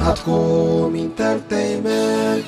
ኣትኩም ኢንተርተይመንት።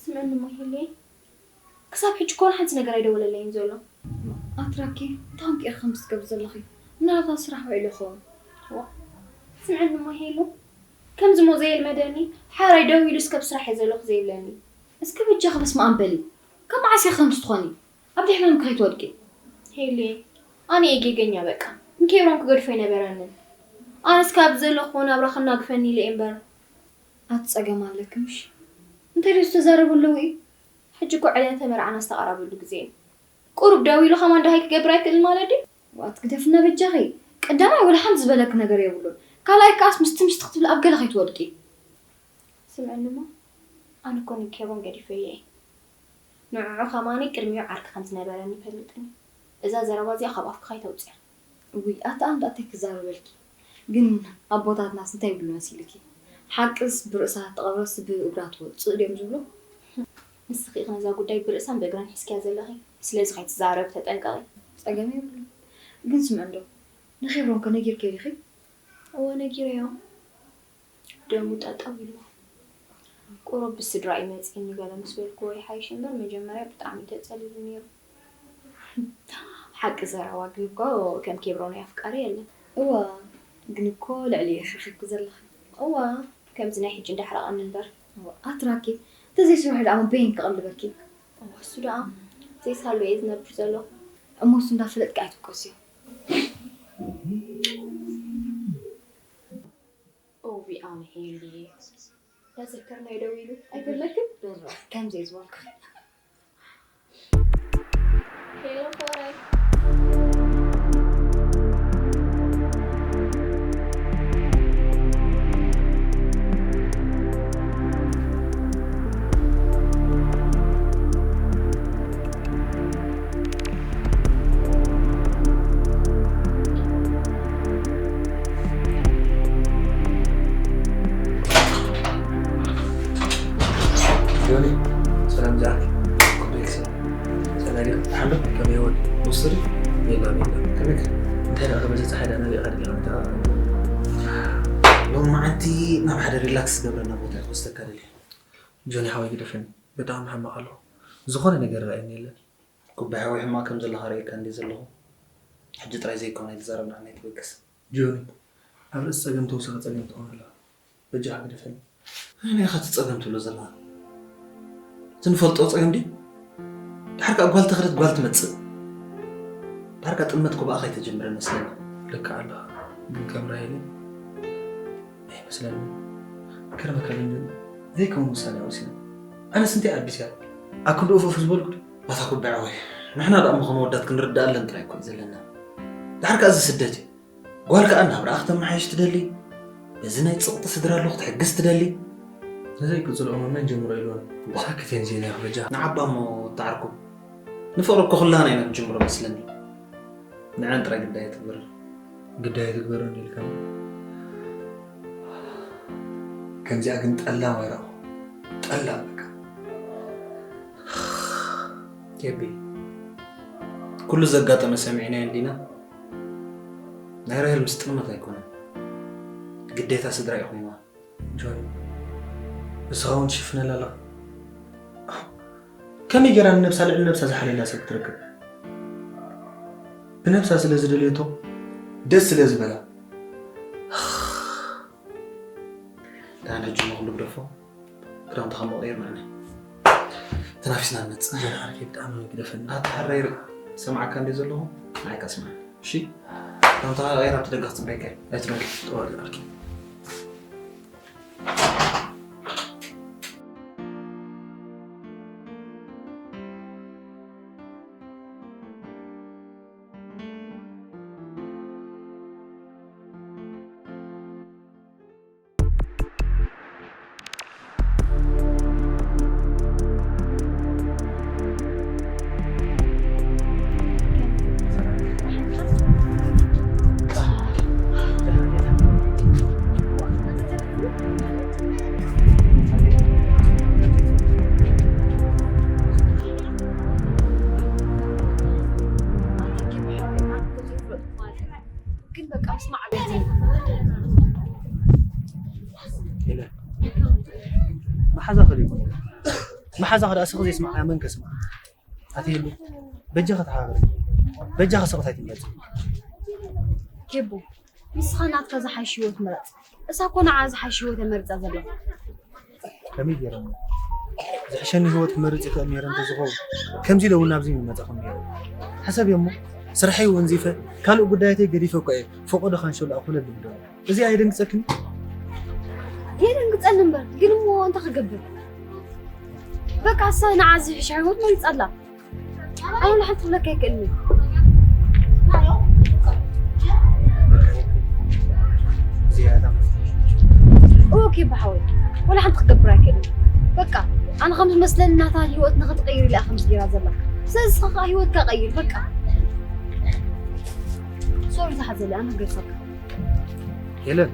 ስምዕኒ እሞ ሄልየ፣ ክሳብ ሕጂ እኮ ሓንቲ ነገር ኣይደወለለይን ዘሎ። ኣትራኪ፣ እንታይ ኮንኪ ኢኺ ከምዚ ትገብሪ ዘለኺ? ምናልባት ኣብ ስራሕ ውዒሉ ይኸውን። ዋ፣ ስምዕኒ እሞ ሄሉ፣ ከምዚ እሞ ዘየልመደኒ፣ ሓራይ ደው ኢሉ እስከ ኣብ ስራሕ እየ ዘለኹ ዘይብለኒ። እስከ በጃኺ በስመ ኣብ በሊ። ካብ መዓስ ኢኺ ከምዚ ትኾኒ? ኣብ ደይ ሕማም ከይትወድቂ። ሄሊ፣ ኣነ እየ ጌገኛ በቃ። ንኬብሮን ክገድፎ ኣይነበረንን። ኣነስ ካብ ዘለኹዎ ናብራ ክናግፈኒ ኢለ እየ እምበር። ኣቲ ጸገም ኣለኪ ምሽ? እንታይ ደስ ተዛረቡ ኣለዉ እዩ? ሕጂ እኮ ዕለተ መርዓና ዝተቓረበሉ ግዜ እዩ። ቁሩብ ደው ኢሉ ከማን ደሃይ ክገብር ኣይክእልን ማለት ድዩ? ዋት ግደፍና በጃኺ። ቀዳማይ ወላ ሓንቲ ዝበለኪ ነገር የብሉን። ካልኣይ ከኣስ ምስቲ ምስቲ ክትብሊ ኣብ ገለ ከይትወድቂ። ስምዕኒ እሞ፣ ኣነ እኮ ንኬብሮን ገዲፈዮ እየ። ንዕዑ ከማኒ ቅድሚኡ ዓርኪ ከም ዝነበረኒ ይፈልጥን እዩ። እዛ ዘረባ እዚኣ ካብ ኣፍኪ ከይተውፅያ። እውይ፣ ኣታ ኣንዳ ኣተይ ክዛረበልኪ። ግን ኣቦታትናስ እንታይ ይብሉ መሲልኪ? ሓቅስ ብርእሳ ተቐብረስ ብእግራ ትወፅእ ድዮም ዝብሉ? ንስኺ ኢኺ ነዛ ጉዳይ ብርእሳን ብእግራን ሒዝክያ ዘለኺ። ስለዚ ከይትዛረቢ ተጠንቀቒ። ጸገም የብሉን። ግን ስምዒ እንዶ፣ ንኬብሮን ከ ነጊርክዮ ዲኺ? እወ ነጊረዮ። ደሙ ጠጠው ኢሉ። ቁሩብ ብስድራ እዩ መጺእኒ ገለ ምስ በልክዎ ይሓይሽ እምበር መጀመርያ ብጣዕሚ እዩ ተጸሊሉ ነይሩ። ሓቂ ዘረባ ግን እኮ ከም ኬብሮን ኣፍቃሪ የለን። እወ፣ ግን እኮ ልዕሊ ይኽርኽርኪ ዘለኺ። እወ፣ ከምዚ ናይ ሕጂ እንዳሕረቐኒ እምበር። እወ፣ ኣትራኪ፣ ተዘይስርሑ ደኣ በይን ክቕልበኪ። እወ፣ እሱ ደኣ ዘይሳሉ እየ ዝነብር ዘለኹ። እሞ እሱ እንዳፈለጥኪ ኣይትኮስዮ። ኦቢ ኣምሄሊ። ተዘከርናዮ ደው ኢሉ ኣይበለክን? በራ፣ ከምዚ እየ ዝበልኩ። ሄሎ፣ ኮራይ። ዮኒ፣ ሰላም ጃክ። ኮምፕሌክስ። ሰላም ዲኻ? ሓሎ፣ ከመይ ወዲ? ወስሪ? ቤላ፣ ቤላ። ከመይ ከ? እንታይ ደኣ፣ ከመይ ጸሓይ ደኣ ናበይ ቐዲላ? ሎሚ መዓልቲ ናብ ሓደ ሪላክስ ዝገብረና ቦታ ክወስደካ ደልየ። ጆኒ ሓወይ ግደፈኒ፣ ብጣዕሚ ሕማቕ ኣለኹ። ዝኾነ ነገር ረኣየኒ የለን። ኩባይ ሓወይ፣ ሕማቕ ከም ዘለኻ ርእየካ እንድየ ዘለኹ። ሕጂ ጥራይ ዘይኮነ፣ ኣይትዛረብ፣ ንዓና ኣይትበግስ። ጆኒ፣ ኣብ ርእሲ ጸገም ተወሳኺ ጸገም ትኾን ኣለኻ። በጃኻ ግደፈኒ። ኣነ ኢኻ እቲ ጸገም ትብሎ ዘለኻ? እቲ ንፈልጦ ጸገም ድዩ? ድሓር ከኣ ጓል ተኸደት ጓል ትመጽእ። ድሓር ከኣ ጥልመት እኮ ብኣኻ ኣይተጀምረን መስለኒ። ልክዕ ኣለኻ፣ ግን ከም ራሄልን ኣይመስለንን። ከርመካ ግን ጆኒ፣ ዘይከውን ውሳኔ ወሲነ። ኣነስ እንታይ ኣቢስያ? ኣብ ክንዲ ኡፍ ኡፍ ዝበልኩ ድዩ? ኣታ ኩባይ ሓወይ፣ ንሕና ደኣ እሞ ከም ኣወዳት ክንርድኣለን ጥራይ እኮ እዩ ዘለና። ድሓር ከኣ እዚ ስደት እዩ። ጓል ከኣ ናብራኣ ክተመሓይሽ ትደሊ፣ በዚ ናይ ጽቕጢ ስድራ ኣሎ ክትሕግዝ ትደሊ። ነዚ ኣይቅጽልኦ መመን ጀምሮ ኢልወን። ዋ። ሳክት እየን ዜና ይኽበጃ። ንዓባ እሞ እተዓርኩ። ንፍቕሪ እኮ ኩላህና ኢና ንጅምሮ መስለኒ። ንዐን ጥራይ ግዳይ ትግበር። ግዳይ ትግበር እንዲልካ። ከምዚኣ ግን ጠላም ኣይረኣኹ። ጠላም በቃ። ኬቢ፣ ኩሉ ዘጋጠመ ሰሚዕናዮ እንዲና? ናይ ራሄል ምስ ጥልመት ኣይኮነን። ግዴታ ስድራ እዩ ኮይንዋ። ጆን፣ ንስኻ እውን ትሽፍነላ ኣለኻ። ከመይ ጌራ ንነብሳ ልዕሊ ነብሳ ዝሓለላ ሰብ ክትረክብ? ብነብሳ ስለ ዝደልየቶ፣ ደስ ስለ ዝበላ። ደሓን ሕጂ ንኹሉ ግደፎ። ክዳውንትኻ ምቕይር ንዕነ። ተናፊስና ንመጽእ። ጀርሓርኪ ብጣዕሚ ግደፈኒ። ኣታ ሕራይ ርኢ። ሰምዓካ እንደ ዘለኹ፣ ንዓይካ ስምዓኒ። እሺ? ክዳውንትኻ ቀይር፣ ኣብቲ ደገ ክጽበየካ እየ። ኣይትደንግጽ። ጥዋል ኣርኪ። ግን በቃ ምስማዕ ቤት። ኢለ መሓዛ ከደ ይኮነ። መሓዛ ከደ ኣስኽ ዘይስማዕ መን ከስማዕ? ኣትየሉ። በጃ ከተሓባበረ። በጃ ከሰቕታይ ትመጽእ። ኬቡ፣ ንስኻ ናትካ ዝሓይሽ ህይወት ምረጽ። እሳ እኮ ንዓ ዝሓይሽ ህይወት እየ መሪጻ ዘለኹ። ከመይ ገይረ እሞ ዝሕሸኒ ህይወት ክመርጽ ይኽእል ነይረ እንተዝኸውን፣ ከምዚ ኢለ እውን ናብዚ ምመጻኹ ነይረ። ሕሰብ እሞ፣ ስርሐይ ወንዚፈ፣ ካልእ ጉዳያተይ ገዲፈ እኮ እየ ፈቖዶ ካንሸሎ ኣኹለ ድብደሉ። እዚ ኣየደንግጸክን? የደንግጸኒ እምበር፣ ግን እሞ እንታይ ክገብር? በቃ እሳ ንዓ ዝሕሻ ህይወት መሪጻ ኣላ። ኣነ ወላ ሓንቲ ክብለካ ኣይክእልን እየ። እዚኣ እታ መፍትሒ። ኦኬ ብሓወይ፣ ወላ ሓንቲ ክገብር ኣይክእልን። በቃ ኣነ ከም ዝመስለኒ ናታ ህይወት ንኽትቕይር ኢላ እያ ከምዚ ገይራ ዘላ። ስለዚ ንስኻ ከኣ ህይወትካ ቀይር በቃ። ሶሪ ዝሓዘለ ኣነ ክገድፈካ። ሄለን።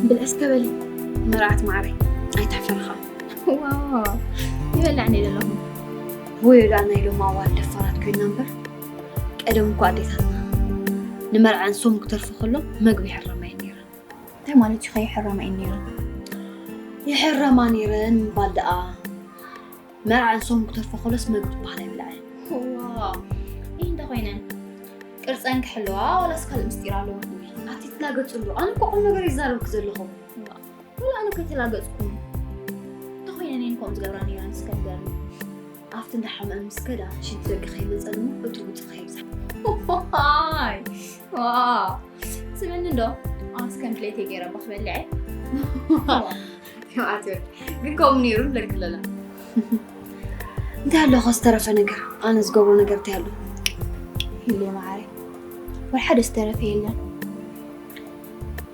ብልዒ እስከ በሊ መርዓት ማዕረይ ኣይተሕፈርኻ። ዋው ይበልዕ እንደ ዘለኹም። ወይ ደኣ ናይ ሎም ኣዋል ደፋራት ኮይና እምበር ቀደም እኮ ኣዴታትና ንመርዓን ሶም ክተርፎ ከሎ መግቢ ይሕረማ እየን ነይረን። እንታይ ማለት እዩ ከ ይሕረማ እየን ነይረን? ይሕረማ ነይረን ምባል ደኣ መርዓን ሶም ክተርፎ ከሎስ መግቢ ትበሃል ኣይብልዐን። ዋው ይህ እንተ ኮይነን ቅርፀን ክሕልዋ ዋላስ ካልእ ምስጢር ኣለዎ? ኣቲ ትላገፅሉ ኣነ እኮ ቁም ነገር ይዛረብክ ዘለኹ። ዋላ ኣነ ከይተላገፅኩም እንተኾይነን እየን ከምኡ ዝገብራ ነይረን እስከ ንገርኒ። ኣብቲ እንዳሓመአን ምስ ከዳ ሽንቲ ደቂ ከይመፀን እሞ እቱ ውፅእ ከይብዛ። ዋይ ዋው ስምኒ እንዶ ኣነስ ከም ድሌተይ ገይረ እባ ክበልዐ። ኣትበል ግን ከምኡ ነይሩ ንብለኪ ኣለና። እንታይ ኣሎ ከ ዝተረፈ ነገር? ኣነ ዝገብሮ ነገር እንታይ ኣሎ? ሂለ ማዓረይ ወላ ሓደ ዝተረፈ የለን።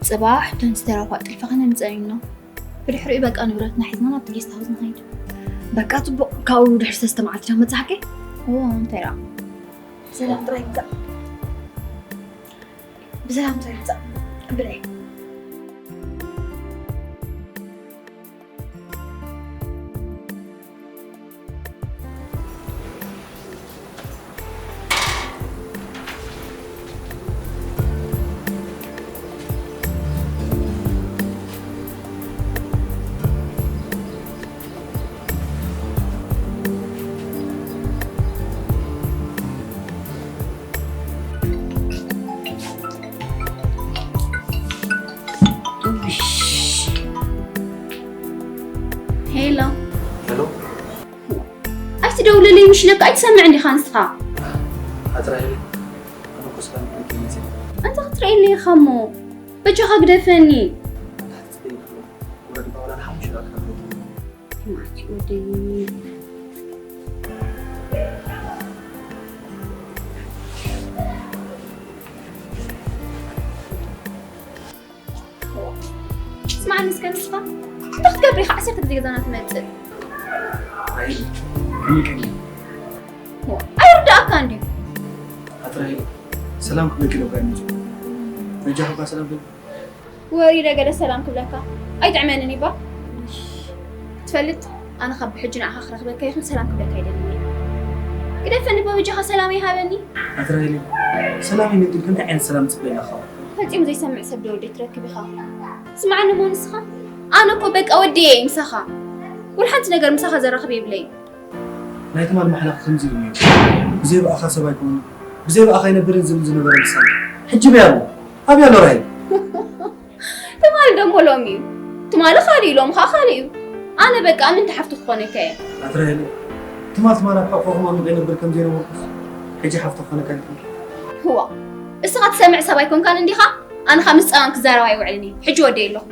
ፅባሕ እተን ዝተረፋ ጥልፊ ከነምፀን ኢና። ብድሕሪኡ በቃ ንብረትና ሒዝና ናብቲ ጌስት ሃውስ ንኸይድ። በቃ ፅቡቕ። ካብኡ ድሕሪ ሰለስተ መዓልቲ ዶ መፅሓከ? እዎ እንታይ ደኣ? ብሰላም ጥራይ ይምፃእ። ብሰላም ጥራይ ይምፃእ። ብለይ። ሄሎ። ሄሎ። ኣይትደውለለይ ምሽ ለካ ኣይትሰምዕን ዲኻ ንስኻ? ኣጥራይለይ። ኣነ እኮ ስለ ምሕረት እዩ መጺአ። ኣንታ ክትርእየለይ ኢኻ እሞ በጃኻ ግደፈኒ። ኣንታ ክትጽበይ ኢኻ። ወረድ ባውላ ንሓሙሽተ ደቂቃ ክትመጽእ። ማቲ ወደይ። እስከ ንስኻ እንታይ ክትገብር ኢኻ ዓሰርተ ግዜ ገዛና ትመጽእ? ራሄል፣ ከመይ ከመይ? ዋ፣ ኣይርዳእካ እንድዩ። ኣቲ ራሄል፣ ሰላም ክብለኪ ኢለ እኮ እየ መፂኡ። በጃኻ እባ ሰላም በል። ወሪደ ገለ ሰላም ክብለካ ኣይጥዕመንን እባ። ትፈልጥ፣ ኣነ ካብ ብሕጂ ንዓኻ ክረኽበካ ይኹን ሰላም ክብለካ ኣይደልን እየ። ግደፈኒ እባ በጃኻ ሰላም ይሃበኒ። ኣቲ ራሄል፣ ሰላም ይነግር ከምታይ ዓይነት ሰላም ትፅበይ ኣለኻ? ፈጺሙ ዘይሰምዕ ሰብ ዶ ወደይ ትረክብ ኢኻ? ስምዓኒ እሞ ንስኻ። ኣነ እኮ በቃ ወዲ እየ ምሳኻ። ወላ ሓንቲ ነገር ምሳኻ ዘራኽብ የብለይ። ናይ ትማል ማሕላኻ ከምዚ ኢሉ ነይሩ። ብዘይ ብኣኻ ሰብ ኣይኮኑን፣ ብዘይ ብኣኻ ኣይነብርን ዝብል ዝነበረ ልሳን ሕጂ በይ ኣሎ። ኣበይ ኣሎ ራሄል? ትማል ደሞ ሎሚ እዩ። ትማሊ ካልእ እዩ፣ ሎሚ ኸዓ ካልእ እዩ። ኣነ በቃ ምንቲ ሓፍቲ ክኾነካ እየ። ኣቲ ራሄል፣ ትማል ትማል ኣብ ሕቑፎኹም ኣሚቐ ይነብር ከም ዘይነበርኩስ ሕጂ ሓፍቲ ክኾነካ ይኽእል። ህዋ፣ እስኻ ትሰምዕ ሰብ ኣይኮንካን እንዲኻ? ኣነ ኸዓ ምስ ጸማም ክዛረብ ኣይውዕልን እየ። ሕጂ ወደየ ኣለኹ።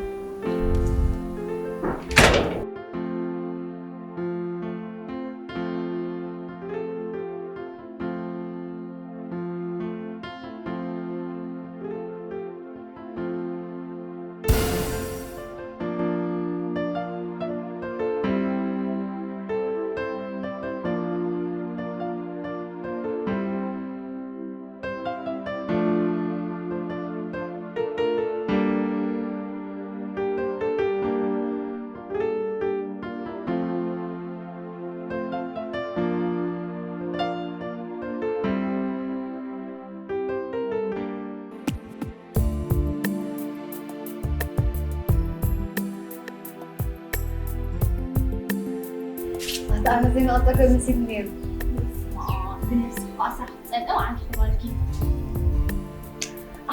ኣታ ኣነ ዘይመቐጠከ መሲሉ ነይሩ። ብነብሲ ባእሳ ክትጸልእ ዓንኪ ተባልኪ።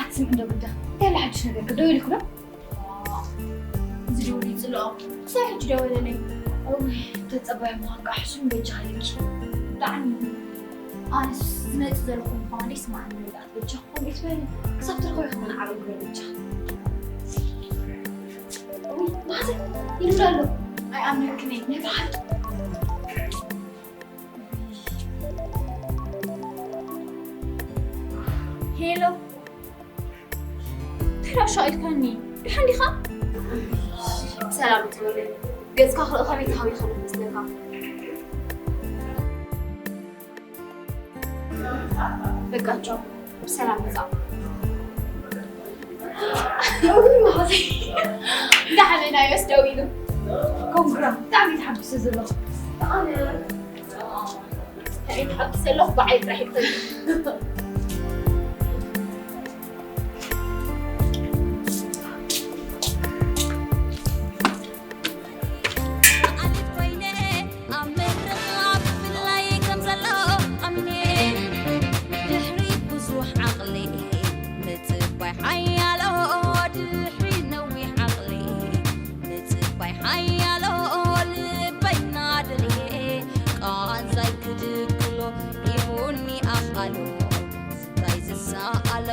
ኣትስምዒ እንዶ ግዳ እንታይ ኣሎ ሓድሽ ነገር? ክደው ኢልኩ ዶ? እዚ ደውል ይጽልኦ። ክሳብ ሕጂ ደወለለይ። እውይ፣ ተጸባይ ምዃን ከዓ ሕሱም በጃ ኣለኪ። ብጣዕሚ። ኣነስ ዝመጽእ ዘለኹ ምዃኑ ደይስምዓኒ። በጃኹም ይትበሉ ክሳብ ትረኽቡ ኢኹም ንዓረብ ግበሩ በጃ። እውይ፣ ማዘር ይልምዳ ኣሎ። ኣይኣምነክን እየ፣ ናይ ብሓቂ። ሄሎ፣ እንታይ ደኣ ኣሻቒልካኒ? ደሓን ዲኻ? ሰላም ትበለኒ። ገጽካ ክርኢ ከመይ ተሃዊኸ ይመስለካ? በቃ ቻው፣ ብሰላም ምጻእ። እውይ፣ ማዘይ። እንዳሓበናዮስ ደው ኢሉ። ኮንግራ፣ ብጣዕሚ ተሓጒሰ ዘለኹ። ኣነ ተሓጒሰ ኣለኹ፣ ብዓይ ጥራሕ ይክፈል። ኣልፍ ኮይነ ኣብ ምርኻብ ብፍላይ ከም ዘሎ ኣሚነ። ድሕሪ ብዙሕ ዓቕሊ ምጽባይ ሓያሎ፣ ድሕሪ ነዊሕ ዓቕሊ ምጽባይ ሓያሎ፣ ልበይ እናደልየ ቃንዛይ ክድግሎ ሂቡኒ ኣኽኣሎ። እንታይ ዝሰኣሎ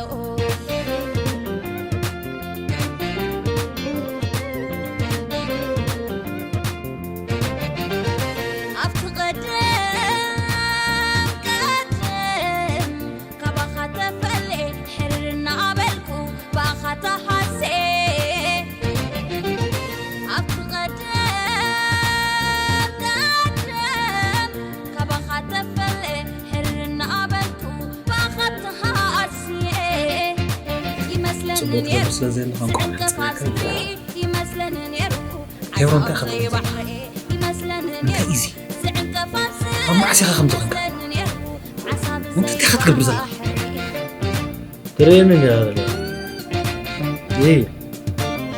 ኣብቲ ቀደም ቀደም ካባኻ ተፈልየ ሕርር እናበልኩ ብኣኻ ተሃስየ ኣብቲ ቀደም ቀደም ካባኻ ተፈልየ ሕርር እናበልኩ ብኣኻ ተሃስየ ይመስለኒ ጽቡቕ ነይሩ ትገብር ስለ ዘለኻ እንኳዕ ዝዕንቀፍ ሓንሳብ ኣዝዩ ይመስለኒ ነይሩ ሄብሮን እንታይ ዓሳብ ኸትብል ዘይባሕሪ ይመስለኒ እንታይ ነይሩ እዩ እዚ? ዝዕንቀፍ ኣዝዩ ኣብ መዓስ ኢኻ ከምዚ ኾንካ? ይመስለኒ ነይሩ ዓሳብ እንታይ ኢኻ ትገብር ዘለኻ? ዘይባሕሪ ትርእየኒ እንዲኻ ዘለኻ። ይይ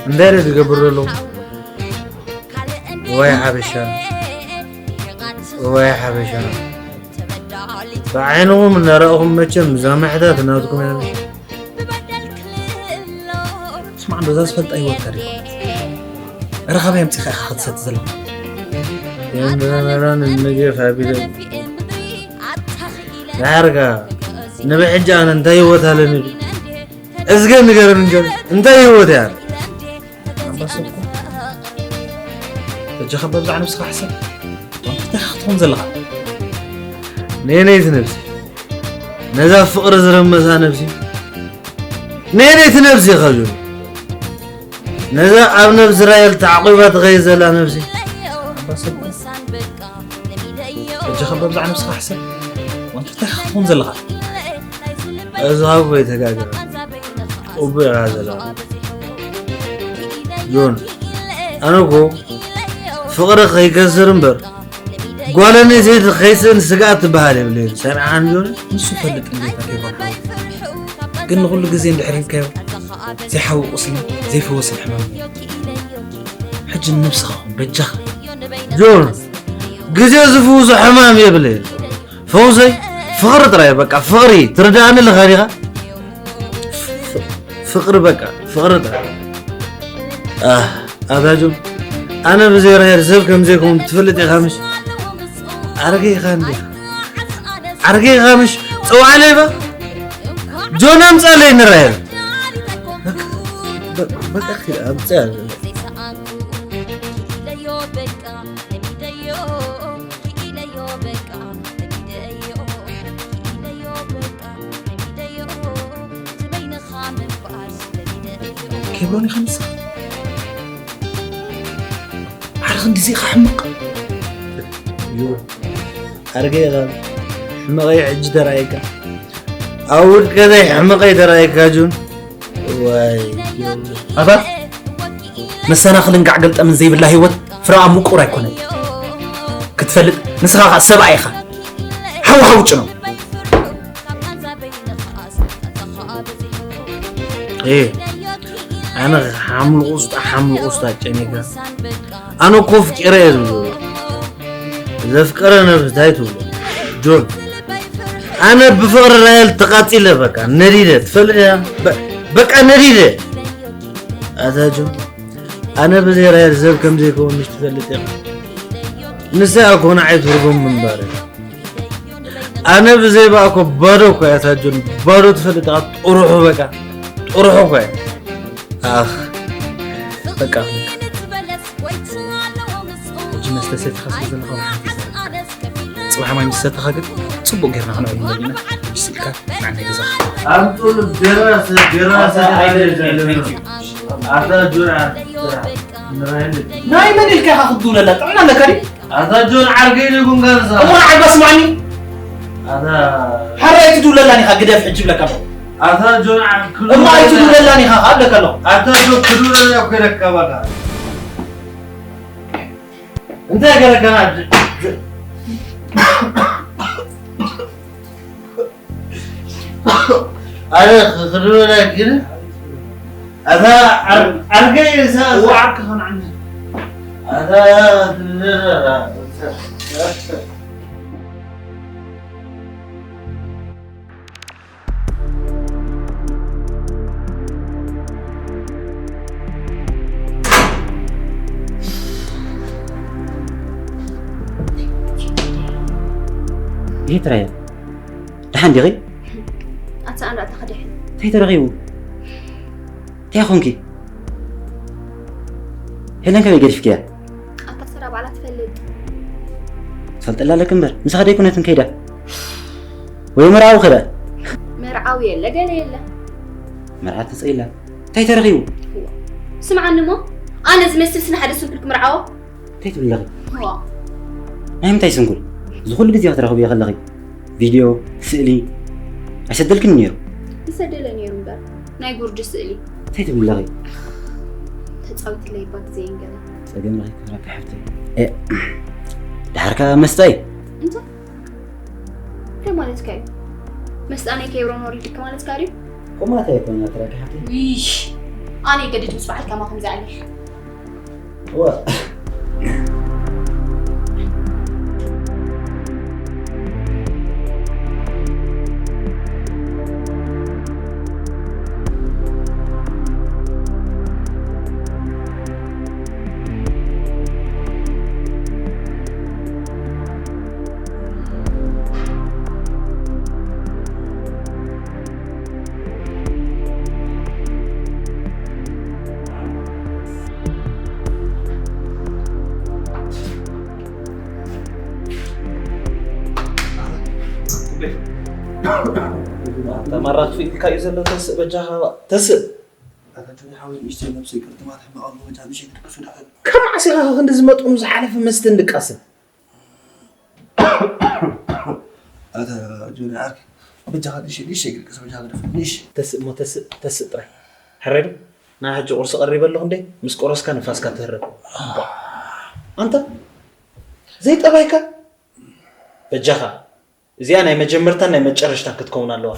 እንታይ ኢለ ዝገብር ዘለኹ? እዋይ ሓበሻ፣ እዋይ ሓበሻ። ብዓይንኹም እናረኣኹም መቸም እዛ ምሕታት ናትኩም እያ። ስማዕ፣ በዛ ዝፈልጣ ህይወት ታሪኽ ረኻብ የምፂኻ ኢኻ ክትሰቲ ዘለኻ። የምረመራን እንጌ ካቢለ ዳርጋ ንብሕጂ ኣነ እንታይ ህይወት ኣለኒ? እዝገ ንገረን እንጀ እንታይ ህይወት እያ? ኣንበሳ እኮ በጃኻ በብዛዕ ነብስኻ ሕሰብ። እንታይ ክትኾን ዘለኻ? ነየነይቲ ነብሲ ነዛ ፍቕሪ ዝረመሳ ነብሲ ነየነይቲ ነብሲ ኢኻ ጆኒ? ነዛ ኣብ ነብሲ ራሄል ተዓቂባ ትኸይድ ዘላ ነብሲ። ኣባ ሰብ፣ በጃኻ በብዛዕ ነብስኻ ሕሰብ። ዋንታ እንታይ ክትኸውን ዘለኻ? እዚ ሃቦ ይተጋግረ። ቁቡዕ ኢኻ ዘለኻ። ጆን፣ ኣነ እኮ ፍቕሪ ከይከስር እምበር፣ ጓል ኣንስተይቲ ከይስእን ስግኣት ትበሃል የብለይን። ሰሚዕኻኒ ጆን? ንሱ ይፈልጥ እንዴት ኣኬባን ሓወይ። ግን ንኹሉ ግዜ እንድሕር ሂብካዮ፣ ዘይሓዊ ቁስሊ፣ ዘይፍወስን ሕማም እዩ። ሕጂ ንነብስኻ ኩን፣ በጃኻ። ጆን፣ ግዜ ዝፍውሶ ሕማም የብለይን። ፈውሰይ፣ ፍቕሪ ጥራይ በቃ፣ ፍቕሪ። ትርድኣኒ ኣለኻ ዲኻ? ፍ-፣ ፍቕሪ በቃ፣ ፍቕሪ ጥራይ። ኣህ፣ ኣታ ጆን፣ ኣነ ብዘይ ራሄል ሰብ ከም ዘይኮንኩ ትፈልጥ ኢኻ ምሽ? ኣረገ ኢኻ እንዴ? ኣረገ ኢኻ ምሽ? ጽውዓለይ ባ። ጆን ኣምጻለይ ንራሄል። በቃ፣ በቃ፣ ኪድ ኣምጻ። ኬብሮን ኢኻ ንስኻ? ዓረ ክንድዚ ኢኻ ሕማቕ? ዮ፣ ኣረገ ኢኻ። ሕመቐይ ሕጂ ተራእየካ። ኣብ ውድቀተይ ሕመቐይ ተራእየካ ጆን። ዋይ፣ ኣታ መሰናኽልን ጋዕ ገልጠምን ዘይብላ ህይወት ፍረኣ ምቁር ኣይኮነን። ክትፈልጥ ንስኻ ኸኣ ሰብኣይ ኢኻ። ሓው ሓው ጭኖ። ኤ፣ ኣነ ሓምሉ ቁስጣ፣ ሓምሉ ቁስጣ ጨኒካ። ኣነ እኮ ፍቂረ እየ ዝብሎ። ዘፍቀረ ነብስ እንታይ ትብሎ? ጆን፣ ኣነ ብፍቕሪ ራሄል ተቃጺለ፣ በቃ ነዲደ፣ ትፈልጥ እያ? በ-፣ በቃ ነዲደ። ኣታ ጆን፣ ኣነ ብዘይ ራሄል ሰብ ከም ዘይከውን ምሽ ትፈልጥ ኢኻ። ንሳ እኮ ንዓይ ትርጉም ምንባር እያ። ኣነ ብዘይ ብኣ እኮ ባዶ እኮ እያ እታ ጆን፣ ባዶ ትፈልጥ ኢኻ። ጥሩሑ በቃ፣ ጥሩሑ እኮ እያ። ኣኽ፣ በቃ። ሕጂ መስተ ሰቲኻ ስለ ዘለኻ ጽባሕ ማይ ምስ ሰተኻ ግን ጽቡቕ ጌርና ክንዕልል ኢና። ስልካ ንዓናይ ገዛኻ። ኣምጡሉ ቢራ፣ ቢራ፣ ኣታ ኣይደልን፣ thank you። ኣታ ጆን፣ ኣታ ናይ መን ኢልካ ኢኻ ክትድውለላ? ጥዕና ኣለካ ድዩ? ኣታ ጆን፣ ዓርከይ ድዩ ጉንጋን እዛ? እሞ ንዓይ ስማዕኒ። ኣታ ሓራይ ትድውለላን ኢኻ፣ ግደፍ ሕጂ ብለካ ኣለኹ። ኣታ ጆን፣ ዓር-፣ እሞ ኣይትድውለላን ኢኻ፣ እብለካ ኣለኹ። ኣታ ጆን፣ ክድውለላ እኮ ኢለካ ባካ። እንታይ ገረከና? ኣረ፣ ክድውለላ ግን ኣታ ዓር-፣ ዓርከይ እዛ፣ እዛ ዓርኪ ኸን ዓንዲ። ኣታ ይትረየ። ደሓን ዲኺ? ኣታ ኣንዳ ተኸዲሐ። እንታይ ተረኺቡ? እንታይ ኾንኪ? ሄለን ከመይ ገዲፍክያ? ኣታ ስራ ባዕላ ትፈልጥ። ትፈልጠላ ኣለክ እምበር፣ ምሳኻ ደይኮነትን ከይዳ? ወይ መርዓዊ ከዳ? መርዓዊ የለ፣ ገለ የለ። መርዓ ተጸኢላ። እንታይ ተረኺቡ? እዋ። ስምዓኒ እሞ፣ ኣነ ዝመስል ስነ ሓደ ስንኩል ክምርዓዎ? እንታይ ትብሊ ኣለኺ? እዋ። ናይ ምንታይ ስንኩል? እዚ ኩሉ ግዜ ክትረኽብዮ ከለኺ፣ ቪድዮ፣ ስእሊ ኣይሰደልክን ነይሩ? ይሰደለ ነይሩ እምበር፣ ናይ ጉርዲ ስእሊ። እንታይ ትብሊ ኣለኺ? ተጻዊትለይ እባ ግዜ ይንገረ። ጸገም ረኺብኪ ትረኪ ሓፍተይ። እ፣ ድሓርካ መስጣይ? እንታይ? እንታይ ማለትካ እዩ? መስጣ ናይ ኬብሮን ወሪድክ ማለትካ ድዩ? ከምኡ ማለት ኣይኮነን ትረኪ ሓፍተይ። ይሽ፣ ኣነ ይገድድ ምስ በዓል ከማኹም ዝኣልሕ። ዋ። ኣታ ማራ ክፍኢልካ እዩ ዘሎ። ተስእ በጃኻ፣ ተስእ። ኣታ ጆኒ ሓወይ፣ ንእሽተይ ነብሰይ ቅርጥማት ሕማቕ ኣለዎ፣ በጃ ንእሽተይ ክትደቅሱ ደሓን። ካብ መዓስ ኢኻ ክንዲ ዝመጥኑ ዝሓለፈ መስተ እንድቃስን? ኣታ ጆኒ ዓርከይ፣ በጃኻ ንእሽተይ፣ ንእሽተይ ክትደቅስ፣ በጃኻ ግደፍ፣ ንእሽተይ። ተስእ እሞ ተስእ፣ ተስእ ጥራይ። ሕራይ ዶ? ናይ ሕጂ ቁርሲ ቀሪበ ኣለኹ እንዴ? ምስ ቆረስካ ንፋስካ ትህረብ። ኣንታ ዘይጠባይካ በጃኻ። እዚኣ ናይ መጀመርታን ናይ መጨረሽታን ክትከውን ኣለዋ።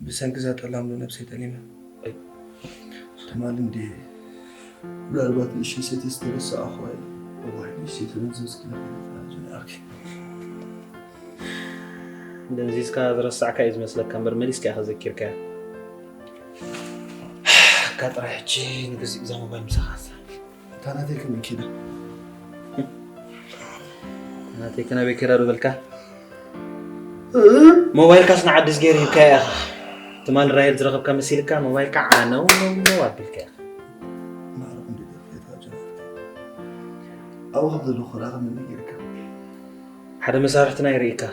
ብሰንኪ እዛ ጠላም ዶ ነብሰይ ጠሊመ? ኣይ። ትማሊ እንዴ ምናልባት ንእሽተይ ሰትየ ዝተረሳዕኹዋ እየ። እዋይ፣ ንእሽተይ ተመንዘዝኪ ነበር ጆኒ ዓርከይ። ደንዚዝካ ዝረሳዕካ እዩ ዝመስለካ እምበር መሊስካ ኢኻ ዘኪርካያ። እካ ጥራይ ሕጂ ንግዚኡ እዛ ሞባይል ምሳኻ ኣሳ። እታ ናተይ ከመይ ከይዳ? እታ ናተይ ከ ናበይ ከይዳ ዶ በልካ? ሞባይልካስ ንዓዲስ ገይሩ ሂብካያ ኢኻ። ትማሊ ራሄል ዝረኸብካ መሲልካ ሞባይልካ ዓነው ነው ነው ኣቢልካ ኢኻ። ማዕረ ክንደይ ጠፊኤት ኣጆ ናተይ። ኣብኡ ከም ዘለኹ ኸኣ ከመይ ጌርካ? ሓደ መሳርሕትና ይርእካ።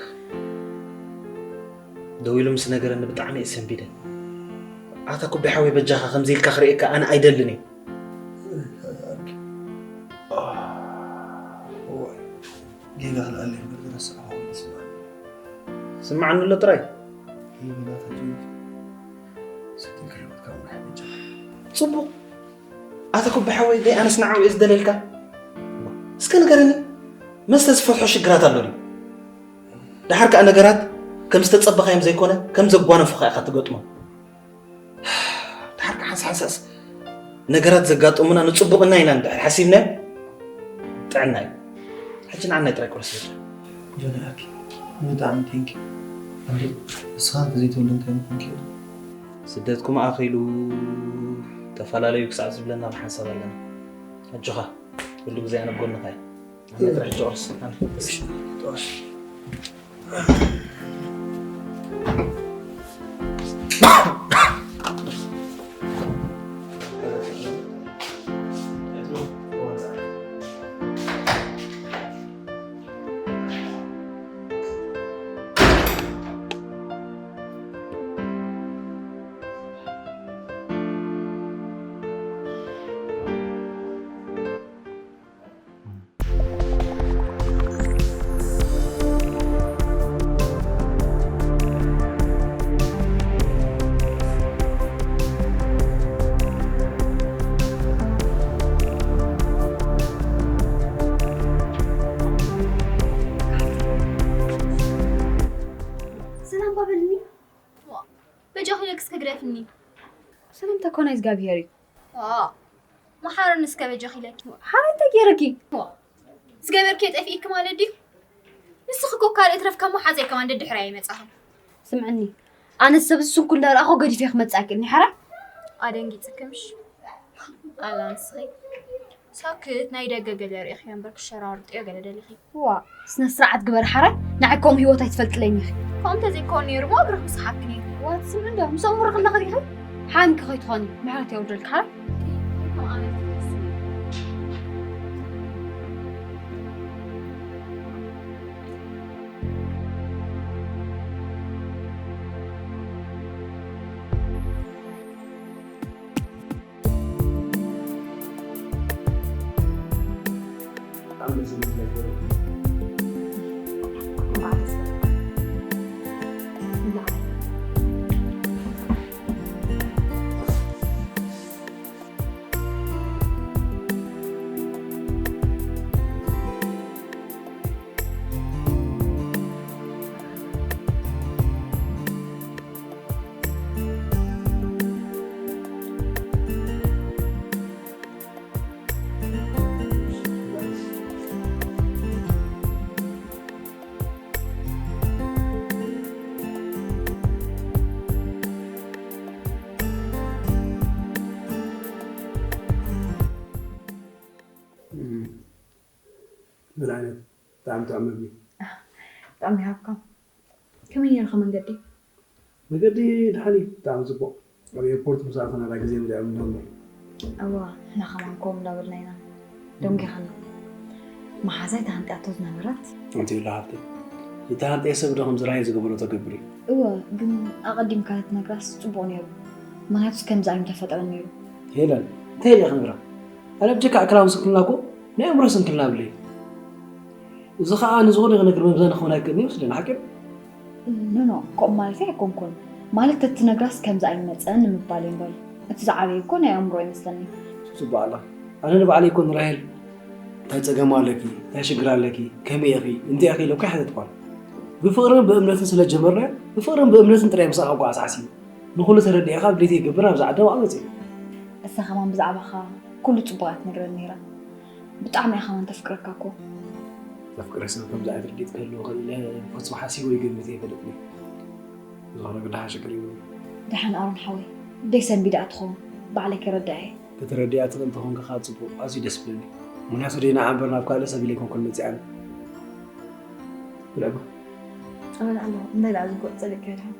ደዊሉ ምስ ነገረኒ ብጣዕሚ እየ ሰንቢደ። ኣታ ኩቢ ሓወይ በጃኻ ከምዚ ኢልካ ክርእየካ ኣነ ኣይደልን እየ። ጌጋ ክልኣለይ እምበር ዝረሳዕኹ ይስምዓኒ። ስምዓኒ ኣሎ ጥራይ። ይበላታ ጆኒ። ስደካ ህይወትካ ምራሕ በጃኻ። ጽቡቕ። ኣታ ኩቢ ሓወይ ደይ ኣነስ ንዓኡ እየ ዝደልየልካ። እስከ ንገረኒ መስተ ዝፈትሖ ሽግራት ኣሎ ድዩ? ደሓር ከኣ ነገራት ከም ዝተጸበኻዮም ዘይኮነ ከም ዘጓነፉኻ ኢኻ ትገጥሞም። ደሓር ከኣ ሓንሳእ ሓንሳእስ ነገራት ዘጋጥሙና ንጽቡቕና ኢና እንድሕር ሓሲብናዮ ጥዕና እዩ። ሕጂ ንዓናይ ጥራይ ቁርሲ በጃ። ጆኒ ዓርከይ ብጣዕሚ ቴንኪ። እንዴ ንስኻ እንተዘይትህሉ እንታይ ምኾንኪ? ስደትኩም ኣኺሉ ተፈላለዩ ክሳዕ ዝብለና ብሓንሳብ ኣለና። ኣጆኻ ኩሉ ግዜ ኣነ ኣብ ጎንኻ እየ። ኣነ ጥራሕ ጨርስ። ኣነ። እሺ፣ ጨርስ። ሰላም ባበልኒ። ዋ፣ በጃኺ ኢለኪ እስከ ግደፍኒ። ሰላምታ እኮ ናይ እግዚኣብሄር እዩ። ዋ፣ መሓረኒ እስከ በጃኺ ኢለኪ። ሓረይ እንታይ ገይረኪ? ዋ፣ ዝገበርክዮ ጠፊእኪ ማለት ድዩ? ንስኺ እኮ ካልእ ትረፍ ካብ መሓዘይ ከማን ደድሕረይ ኣይመጻኽን። ስምዕኒ፣ ኣነ ሰብ ስንኩል እንዳረኣኹ ገዲፈ ክመጽእ ኣይክእልን እየ፣ ሓራይ? ኣደንጊጽክምሽ ኣላ ንስኺ። ሳክት ናይ ደገ ገለ ርኢኽዮ እምበር ክሸራርጥዮ ገለ ደሊኺ። ዋ፣ ስነ ስርዓት ግበር ሓራይ፣ ንዓይ ከምኡ ህይወት ኣይትፈልጥለይን ኢኺ። ከምኡ እንተዘይኮን ነይሩ እሞ እግርኺ ምሰሓብኪ ነይሩ። ዋ፣ ትስምዒ እንዶ፣ ምስኦም ውሪ ከለኺ ዲኺ? ሓሚምኪ ከይትኾኒ፣ ምሕረት የውርደልኪ ሓራይ። ከም ኣመልኪ ትመስሊ። ምን ዓይነት ብጣዕሚ ጥዑም ምግቢ። ብጣዕሚ ይሃብካ። ከመይ ነይርካ መንገዲ? መገዲ ደሓን እዩ፣ ብጣዕሚ ጽቡቕ። ኣብ ኤርፖርት ምስ ኣተና ዳ ግዜ ንሪኣ ምንድን እሞ። እዋ፣ ንሕና ከማን ከምኡ እንዳበልና ኢና። ደንጊኻና። መሓዛይ ተሃንጥያቶ ዝነበረት። ኣንቲ ይብላ ሃብተይ። ዝተሃንጠየ ሰብ ዶ ከምዚ ራይ ዝገበሮ ተገብር እዩ? እወ፣ ግን ኣቐዲምካ ተትነግራስ ጽቡቕ ነይሩ። ምኽንያቱስ ከምዚ ኣይምተፈጠረን ነይሩ። ሄለን እንታይ ኢለ ክነግራ? ኣነ ብጀካ ኣካላዊ ስንክልና እኮ ናይ ኣእምሮ ስንክልና ብለይ። እዚ ከዓ ንዝኾነ ይኹን ነገር መምዘኒ ክኸውን ኣይክእልን ይመስለኒ ሓቂ። ኖኖ ከምኡ ማለተይ ኣይኮንኩን። ማለት ተትነግራስ ከምዚ ኣይመፀን ንምባል እምበር እቲ ዝዓበየ እኮ ናይ ኣእምሮ ይመስለኒ። ፅቡቅ ኣላ። ኣነ ንባዕለይ እኮ ንራሄል እንታይ ፀገም ኣለኪ እንታይ ሽግር ኣለኪ ከመይ ኢኺ እንታይ ኢኺ ኢለ እኮ ኣይሓተትኳን። ብፍቅርን ብእምነትን ስለጀመርናዮ ብፍቅርን ብእምነትን ጥራይ ምሳኻ እኮ ኣሳዕሲቡ ንኹሉ ተረዲእካ ካብ ድሌተይ ይገብር ናብዛ ዓዲ ኣብኣ መፅእ። እሳ ከማን ብዛዕባኻ ኩሉ ፅቡቃት ነግረኒ ነይራ። ብጣዕሚ እያ ከማን ተፍቅረካ እኮ። ዘፍቅረ ሰብ ከምዚ ዓይነት ርድኢት ክህልዎ ክእል ኢለ ፈፅሞ ሓሲበ ይገምት ኣይፈልጥን እየ። ዝኾነ ግን ደሓን ሽግር የብሉን። ደሓን ኣሮን ሓወይ ደይ ሰንቢዳ ትኸውን ባዕለይ ከረድኣ እየ። ከተረድኣ ትኽእል እንተኾንካ ከዓ ፅቡቅ ኣዝዩ ደስ ብለኒ። ምክንያቱ ደይ ንዓ እምበር ናብ ካልእ ሰብ ኢለ ኣይኮንኩን መፂኣኒ። ብልዕባ ኣበል ኣለኹ እንታይ ደኣ ዝጎዕ ፀሊእካ ድሓን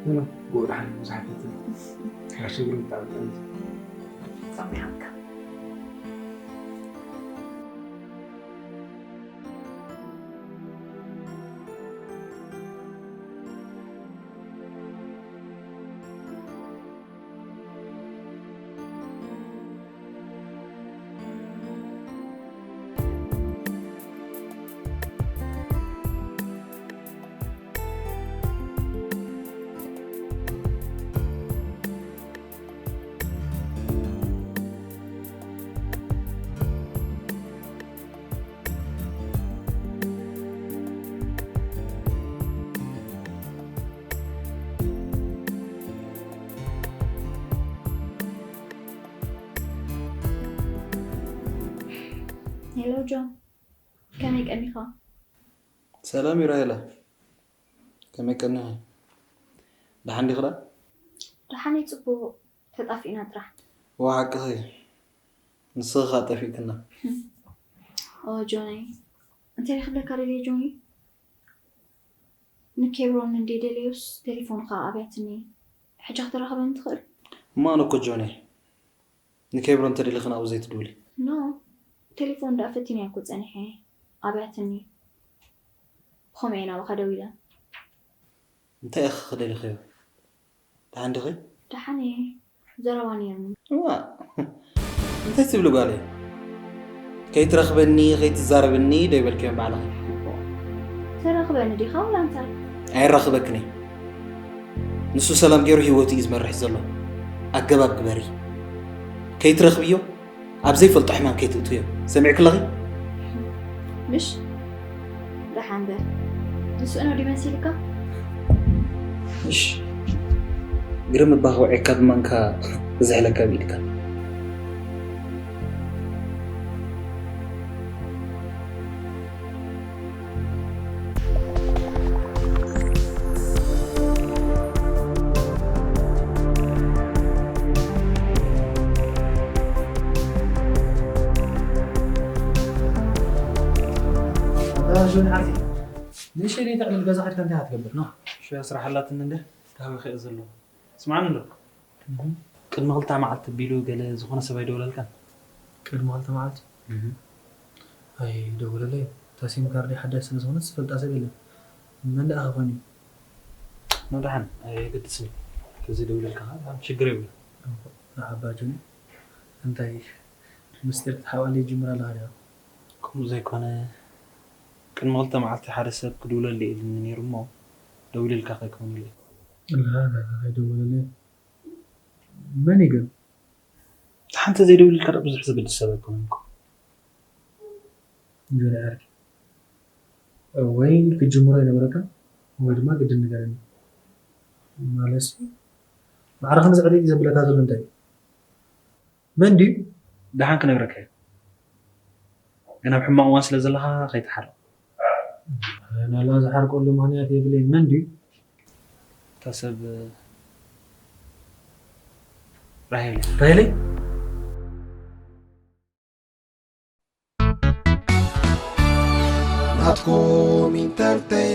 ኖኖ ብኡ ደሓን እዩ ብዙሕ ኣይፈትን ጋሽ እግሩ ብጣዕሚ ጥዕምቲ ፃሚሓካ ሄሎ ጆን፣ ከመይ ቀኒኻ? ሰላም እዩ ራሄላ፣ ከመይ ቀኒኺ? ደሓን ዲኺ ደኣ? ደሓን እየ፣ ጽቡቕ። ተጣፊእና ጥራሕ። እወ ሓቅኺ፣ ንስኺ ኸኣ ጠፊእክና። ኦ ጆነይ፣ እንታይ ክብለካ ደልየ ጆኒ? ንኬብሮን እንድየ ደልዮስ ቴሌፎንኻ ኣብያትኒ። ሕጂ ክትራኸበኒ ትኽእል? እሞ ኣነ እኮ ጆነይ፣ ንኬብሮን ተደሊኺ ናብኡ ዘይትድውሊ። ኖ፣ ቴሌፎን ደኣ ፈቲነያ እኮ ጸኒሐ። ኣብያትኒ። ብኸምኡ እየ ናባኻ ደዊለ። እንታይ ኢኺ ክደሊኽዮ? ደሓን ዲኺ? ደሓን እየ። ዘረባ ነይሩኒ። እዋእ! እንታይ ትብሊ ጓለይ? ከይትረኽበኒ ከይትዛረበኒ ዶ ኣይበልክዮን ባዕልኺ? ተራኽበኒ ዲኻ ወላ እንታይ? ኣየራኽበክን እየ። ንሱ ሰላም ገይሩ ህይወቱ እዩ ዝመርሕ ዘሎ። ኣገባብ ግበሪ። ከይትረኽብዮ ኣብ ዘይፈልጦ ሕማም ከይትእትውዮ። ሰሚዕኪ ኣለኺ? ምሽ? ደሓን በል። ንስኡ ነው ድዩ መሲልካ? እሽ ግርም እባ ከውዒካ ብማንካ ክዝሕለካ ብኢድካ። ንእሽተይ ደይተዕልል ገዛ ከድካ እንታይ ክትገብር? ኖ፣ ሽያ ስራሕ ኣላትኒ እንደ፣ ካበይ ክእ ዘለኹ። ስምዓኒ እንዶ። ቅድሚ ክልተ መዓልቲ ኣቢሉ ገለ ዝኾነ ሰብ ኣይደወለልካን? ቅድሚ ክልተ መዓልቲ? ኣይደወለለይ። እታ ሲም ካርደይ ሓዳሽ ስለ ዝኾነት ዝፈልጣ ሰብ የለን። መን ደኣ ክኾን እዩ? ኖ ደሓን፣ ኣየገድስን እዩ። ተዘይደዊሉልካ ኸኣ ደሓን ሽግር የብሉን። መርሓባ ጆኒ። እንታይ ምስጢር ክትሓብኣለይ ጅምር ኣለኻ ዲኻ? ከምኡ ዘይኮነ፣ ቅድሚ ክልተ መዓልቲ ሓደ ሰብ ክድውለለይ ኢሉኒ ነይሩ እሞ፣ ደዊሉልካ ከይከውን ኢለ። ላላላ፣ ኣይደወለለይን። መን እዩ ግን? ደሓን ተዘይደዊሉልካ ደኣ ብዙሕ ዘገድስ ሰብ ኣይኮነን እኮ። ጆኒ ዓርከይ፣ ወይ ክትጅምሮ ኣይነበረካን ወይ ድማ ግድን ንገረኒ። ማለትሲ፣ ማዕረ ክንድዚ ዕድል እዩ ዘብለካ ዘሎ እንታይ እዩ? መን ድዩ? ደሓን ክነግረካ እየ። ግን ኣብ ሕማቕ እዋን ስለ ዘለኻ ከይትሓርቕ። ኣነ ላ ዝሓርቀሉ ምኽንያት የብለይን። መን ድዩ? እታ ሰብ ራሄል እያ። ራሄለይ? ናትኩም ኢንተርቴይንመንት።